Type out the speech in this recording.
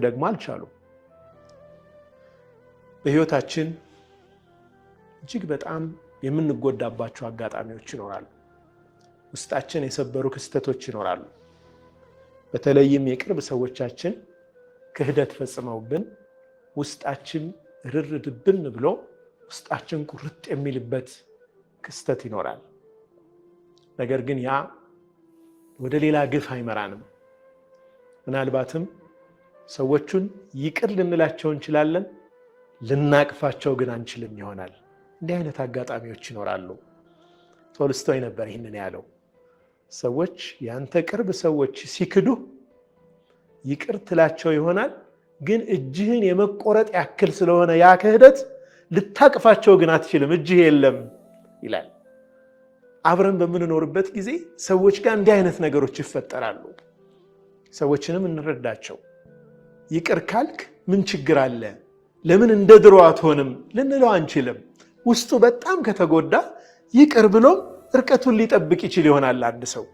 ደግሞ አልቻሉም። በሕይወታችን እጅግ በጣም የምንጎዳባቸው አጋጣሚዎች ይኖራሉ። ውስጣችን የሰበሩ ክስተቶች ይኖራሉ። በተለይም የቅርብ ሰዎቻችን ክህደት ፈጽመውብን ውስጣችን ርር ድብን ብሎ ውስጣችን ቁርጥ የሚልበት ክስተት ይኖራል። ነገር ግን ያ ወደ ሌላ ግፍ አይመራንም። ምናልባትም ሰዎቹን ይቅር ልንላቸው እንችላለን፣ ልናቅፋቸው ግን አንችልም ይሆናል። እንዲህ አይነት አጋጣሚዎች ይኖራሉ። ቶልስቶይ ነበር ይህንን ያለው። ሰዎች፣ ያንተ ቅርብ ሰዎች ሲክዱ ይቅር ትላቸው ይሆናል፣ ግን እጅህን የመቆረጥ ያክል ስለሆነ ያ ክህደት ልታቅፋቸው ግን አትችልም፣ እጅህ የለም ይላል። አብረን በምንኖርበት ጊዜ ሰዎች ጋር እንዲህ አይነት ነገሮች ይፈጠራሉ። ሰዎችንም እንረዳቸው። ይቅር ካልክ ምን ችግር አለ? ለምን እንደ ድሮ አትሆንም ልንለው አንችልም። ውስጡ በጣም ከተጎዳ ይቅር ብሎም እርቀቱን ሊጠብቅ ይችል ይሆናል አንድ ሰው።